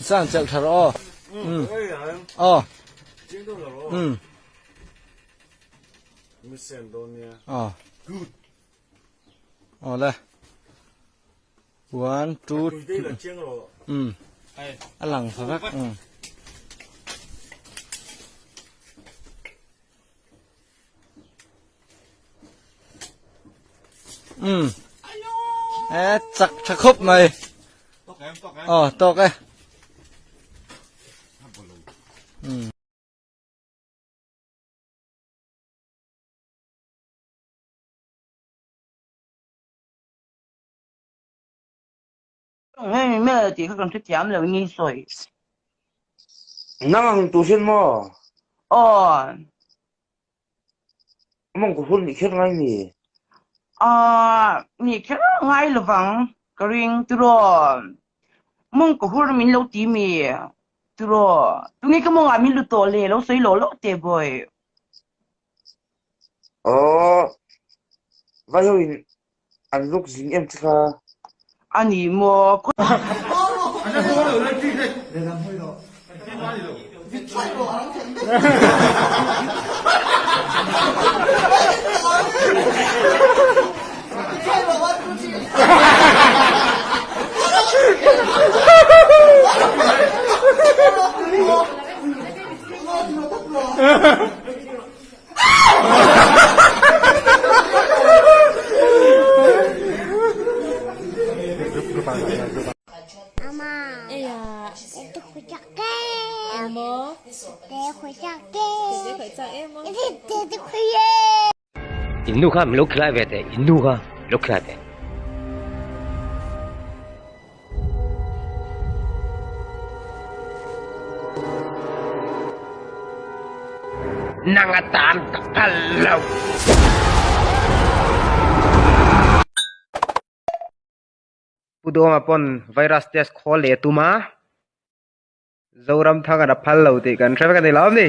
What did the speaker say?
Sang chelh tha rawh aw. Um. Aw. Um. Aw. Aw le. One, two, um. A lang tha vek. Um. Um. E chak tha khawp mai. Aw tawk e. Um. Hei mel tih kha kan hrethiam lo ni sawi. Nang ang tu hriat maw? Aw. Mong ko hun ni kher ngai ni. Ah, ni kher ngai lovang ka ring tiraw. Mong ko hur min lo ti mi tiraw. Tunge ka mawngah min lu tawh le lo sawi lawh lawh teh bawi. Aw, vai ho in an luk zing em che kha. A ni maw? In nu kha min lo khilai ve teh, in nu kha min lo khilai teh. Nang atan ka phal lo. Pu Dawma pawn virus test khawl leh a tum a, Zoramthanga a phal lo tih kan hre vek a ni lo em ni?